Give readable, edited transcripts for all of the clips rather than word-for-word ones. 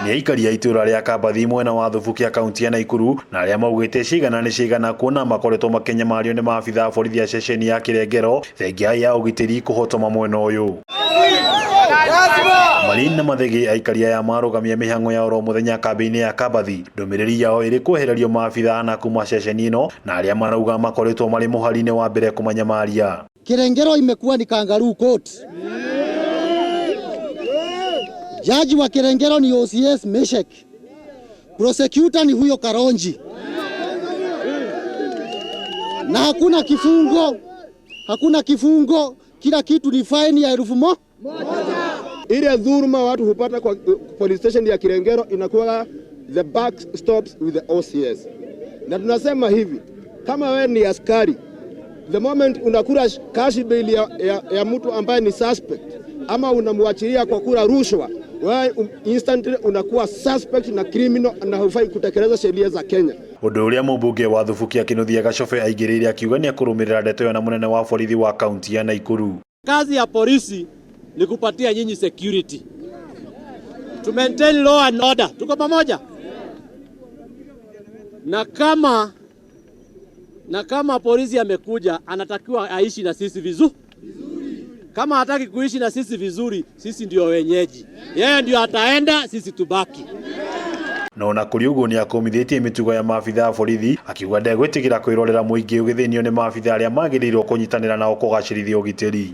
Nĩ aikari a itũra rĩa Kambathi mwena wa Thubukia kaunti ya Naikuru na arĩa maugĩte cigana nĩ cigana kuona makoretwo makĩnyamario nĩ maabitha a borithi a ceceni ya Kĩrengero thengia ya ũgitĩri kũhotoma mwena ũyũ. Marĩ na mathĩgĩ aikari aya marũgamia mĩhang'o ya oro mũthenya kambĩ-inĩ ya Kambathi, ndũmĩrĩri yao ĩrĩ kwehererio maabitha ana kuma ceceni ĩno na arĩa marauga makoretwo marĩ mũhari-inĩ wa mbere kũmanyamaria. Kirengero imekuwa ni kangaroo court. Jaji wa Kirengero ni OCS Meshek. Prosecutor ni huyo Karonji. Na hakuna kifungo, hakuna kifungo, kila kitu ni faini ya 1000. Ile dhuluma watu hupata kwa police station ya Kirengero inakuwa the buck stops with the OCS. Na tunasema hivi, kama wewe ni askari, the moment unakula cash bail ya mtu ambaye ni suspect ama unamwachilia kwa kula rushwa, wewe instantly unakuwa suspect na criminal na hufai kutekeleza sheria za Kenya. Ũndũ ũrĩa mũmbunge wa Thubukia Kinuthia Gacobe aingĩrĩire akiuga nĩ akũrũmĩrĩra ndeto ĩyo na mũnene wa borithi wa kaunti ya Naikuru. Kazi ya polisi ni kupatia nyinyi security, to maintain law and order. Tuko pamoja? Na kama polisi amekuja, anatakiwa aishi na sisi vizuri. Kama hataki kuishi na sisi vizuri, sisi ndio wenyeji, yeye ndio ataenda, sisi tubaki. Na ona kũrĩ ũguo nĩ akũmithĩtie mĩtugo ya maabitha a borithi akiuga ndegwĩtĩkĩra kwĩrorera mũingĩ ũgĩthĩnio nĩ maabitha arĩa magĩrĩirwo kũnyitanĩra nao kũgacĩrithia ũgitĩri.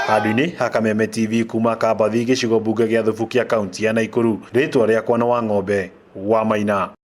Handũ-inĩ ha Kameme TV kuma Kambathi gĩcigo mbunge gĩa Thubukia kaunti ya Naikuru, rĩtwa rĩakwa nĩ Wang'ombe wa Maina.